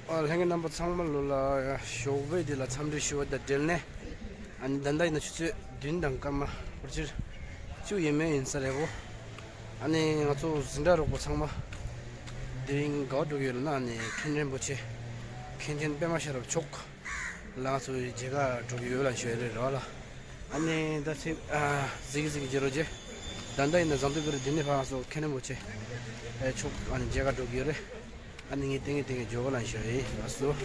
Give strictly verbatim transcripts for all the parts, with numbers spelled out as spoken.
ཨ། ལྷན་རྒྱས་རྣམ་པ་ཚང་མ་ལོ་ལ་ཞོགས་པའི་འདི་ལ་འཚམས་འདྲི་ཞུ་བ་དང་འབྲེལ་ནས། ཨ་ནི་ད་ལྟ་ཡིན་ན་ཆུ་ཚོད་བདུན་དང་སྐར་མ་ཕལ་ཆེར་བཅུ་ཡས་མས་ཡིན་ས་རེད་གོ། ཨ་ནི་ང་ཚོ་འཛིན་གྲྭ་རོགས་པ་ཚང་མ་དེ་རིང་ག་པར་འགྲོ་གི་ཡོད་ལབ་ན། ཨ་ནི་མཁན་རིན་པོ་ཆེ་མཁན་ཆེན་པད་མ་ཤེས་རབ་མཆོག་ལ་ང་ཚོ་མཇལ་ཁ་འགྲོ་གི་ཡོད་ལབ་ཞུ་ཡ་རེད་ར་ལ། ཨ་ནི་ད་ཚེ་ཨ་གཟིགས་གཟིགས་བྱེད་རོགས་བྱེད། ད་ལྟ་ཡིན་ན་ཟངས་མདོག་དཔལ་རི་འདི་ནས་ཕར་ང་ཚོ་མཁན་རིན་པོ་ཆེ་མཆོག་ཨ་ནི་མཇལ་ཁ་འགྲོ་གི་ཡོད་རེད། ཨ་ནི་ངས་ཏིང་ངེ་ཏིང་ངེ་འཇོག་གོ་ལ་ཞུ་ཡིན། ལགས་སོ།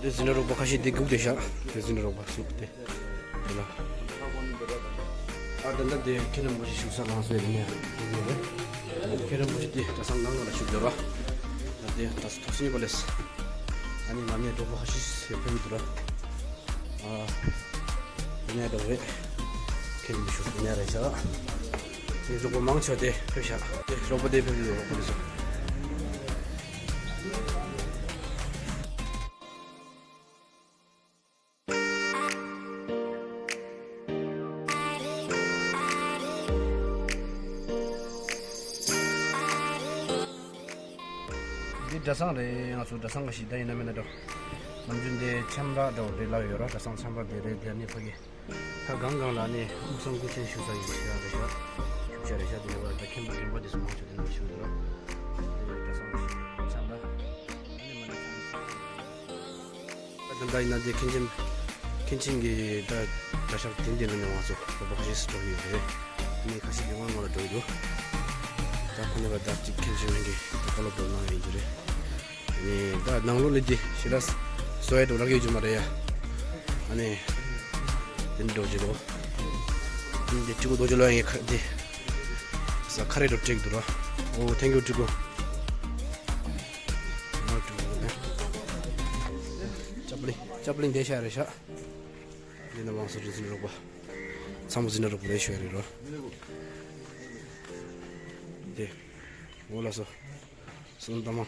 དེ་འཛིན་གྲྭ་རོགས་པ་ཁ་ཤས་དེ་སྒུག་བསྡད་ཤག་དེ་འཛིན་གྲྭ་རོགས་པ་སུ་དེ་དེ་ལ། ཨ་ད་ལྟ་དེ་མཁན་རིན་པོ་ཆེ་བཞུགས་ས་ལངས་སོང་ཡིན་ནས། མཁན་རིན་པོ་ཆེ་དེ་གྲྭ་ཚང་ནང་ལ་བཞུགས་ཡོད་ར། ད་དེ་ད་ཐོག་སེ་ཉིན་པ་ལས། ཨ་ནི་ང་ནས་རོགས་པ་ཁ་ཤས་ཕེབས་འདུག་ར། ཨ་ནས་རོགས་རེད། མཁན་རིན་པོ་ཆེ་བཞུགས་ནས་རེད་ཤག་དེ་རོགས་པ་མང་ཆེ་བ་དེ་ཕེབས་ཤག་དེ་རོགས་པ་དེ་ཕེབས་འདུག་རོགས་པ་དེ་ཚོ། འདི་གྲྭ་ཚང་རེད། ང་ཚོ་གྲྭ་ཚང་ག་ཞིག་ད་ཡིན་ན་མིན་ན་འགྲོ། ནམ་རྒྱུན་འདི་ཆམ་ར་འདྲ་བོ་རེད་ལབ་ཡོད་ར། གྲྭ་ཚང་ཆམ་ར་འདི་རེད། འདི་ནི་ཕ་གི་ད་གང་གང་ལ་ནི་དབུས་གཙང་སྐུ་ཆེན་བཞུགས་ས་ཡིན་ཤག་རེད་ཤག་བཞུགས་ཤག་རེད་ཤག་དེ་ནི་བ་ད་མཁན་པོ་རྒན་པོ་དེ་ཚོ་མང་ཆེ་དེ་ནི་བཞུགས་འདུག་ར། འདི་གྲྭ་ཚང་ག་ཞིག་ཆམ་ར། ཨ་ནི་མ་ནི་ཆམ་ར། ད་ལྟ་ཡིན་ན་དེ་མཁན་ཆེན། མཁན་ཆེན་གྱི་ད་གྲྭ་ཤག་དེ་འདི་ནང་ནས་ང་ཚོ་རོགས་པ་ཁ་ཤས་སུ་འགྲོ་གི་ཡོད་རེད། ཨ་ནི་ཁ་ཤས་ཀྱི་དབང་ལ་འགྲོ་གི་འདུག་ད་ཁོ་ནས་བ་ད་ཅིག་མཁན་ཆེན་ལྷན་རྒྱས་ད་བཀའ་སློབ་འགྲོ་གནང་ཡོད་རྒྱུ་རེད། ཨ་ནི་ད་ནང་ལོགས་ལ་དེ་ཞེ་དྲག་བཟོ་ཡ་འགྲོ་རག་ཡོད་རྒྱུ་མ་རེད་ཡ། ཨ་ནི་དེ་འདྲ་འགྲོ་གི་འདུག་ཨ་ནི་དེ་གཅིག་པོ་རྡོ་རྗེ་ལོ་ཡང་ངས་ཁ་དེ་ས་ཁ་རེ་འགྲོ་སྤྲད་གི་འདུག་ར། ཨོ་ཐེང་ཀིའུ་ཀྲི་ཀོ། ཅབ་ལིང་ཅབ་ལིང་བསྡད་ཤག་རེད་ཤག་འདི་ནི་མང་སུ་འཛིན་གྲྭ་རོགས་པ། ཚང་མ་འཛིན་གྲྭ་རོགས་པ་རེད་ཞུ་ཡ་རེད་རོ། དེ། འོ་ལགས་སོ། སོང་ཙང་མ།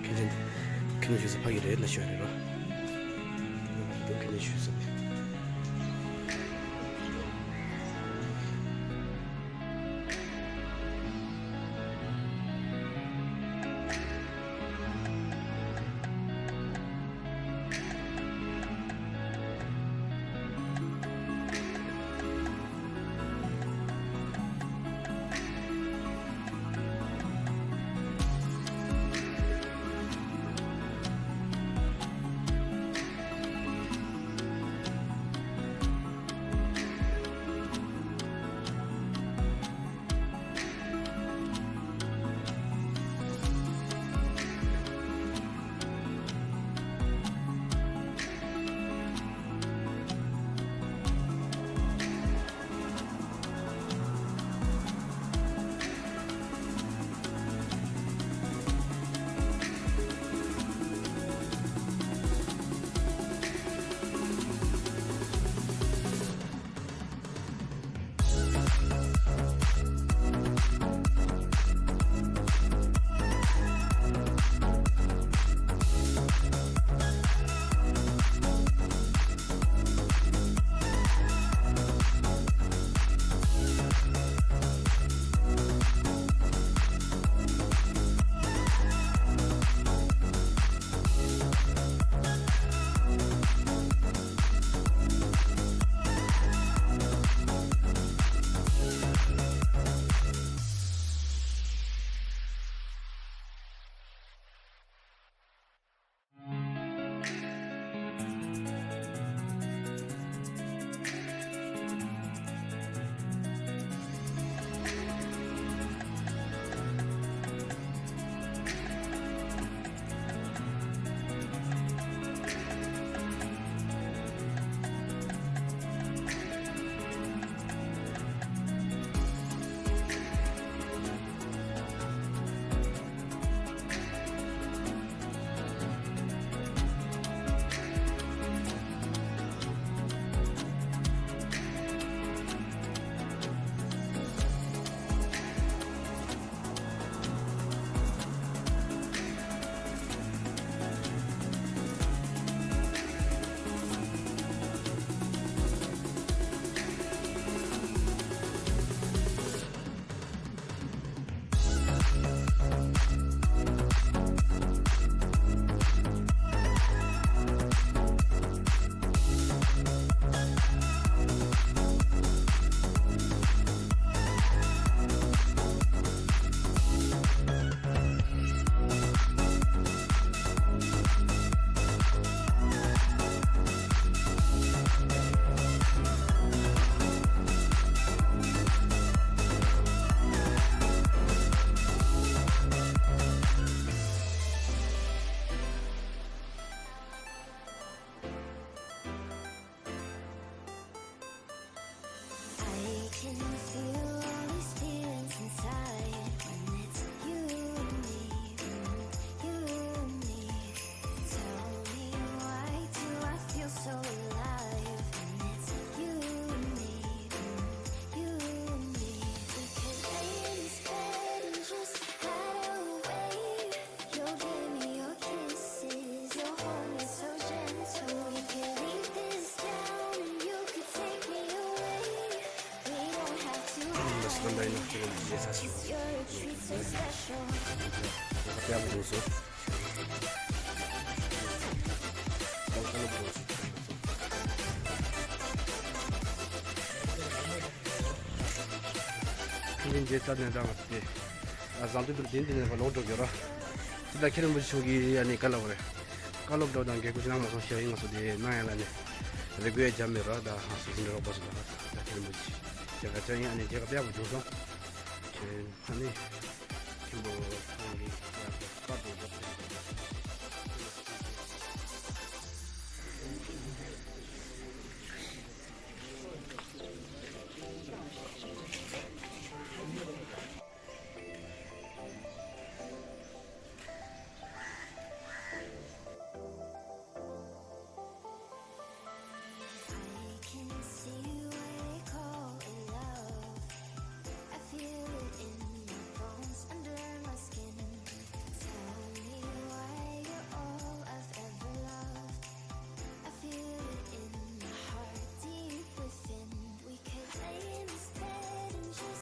མཁན་ཆེན། མཁན་ཆེན་ཞུ་ས་ཕ་གི་རེད་ལ་ཞུ་ཡ་རེད་རོ། མཁན་ཆེན་ཞུ་ས་དེ། ད་ཡིན་ན་ཁྱེད་རང་གིས་ས་ཞིག་ཡག་པོ་བྱུང་སོང་། ཁྱེད་རང་རྗེས་ས་ནས་ད་ང་ཚོ་དེ། ཨ། བཟང་དུ་འདུག་དེ་འདི་ནས་ལོག་འགྲོ་རྒྱུ་ར། ཅི་ད་མཁན་རིན་པོ་ཆེ་མཆོག་གིས་ཨ་ནི་བཀའ་སློབ་རེད། བཀའ་སློབ་འདྲ་དང་འགན་ཁུར་ཅི་གནང་མ་སོང་ཤག་ཡིན་ང་ཚོ་དེ་གནང་ཡ་ལ་ནི་རེ་སྐུལ་ཡ་བརྒྱབ་མེད་ར། ད་ང་ཚོ་འཛིན་གྲྭ་རོགས་པ་ཚོ་ད་ད་མཁན་རིན་པོ་ཆེ་ཁྱེད་ཀ་ཅང་ཡིན་ཨ་ནི་རྒྱལ་ཁབ་ཡག་པོ་བྱུང་སོང་། ཁྱེད་ཨ་ནི་མཁན་པོ་ཁོང་གི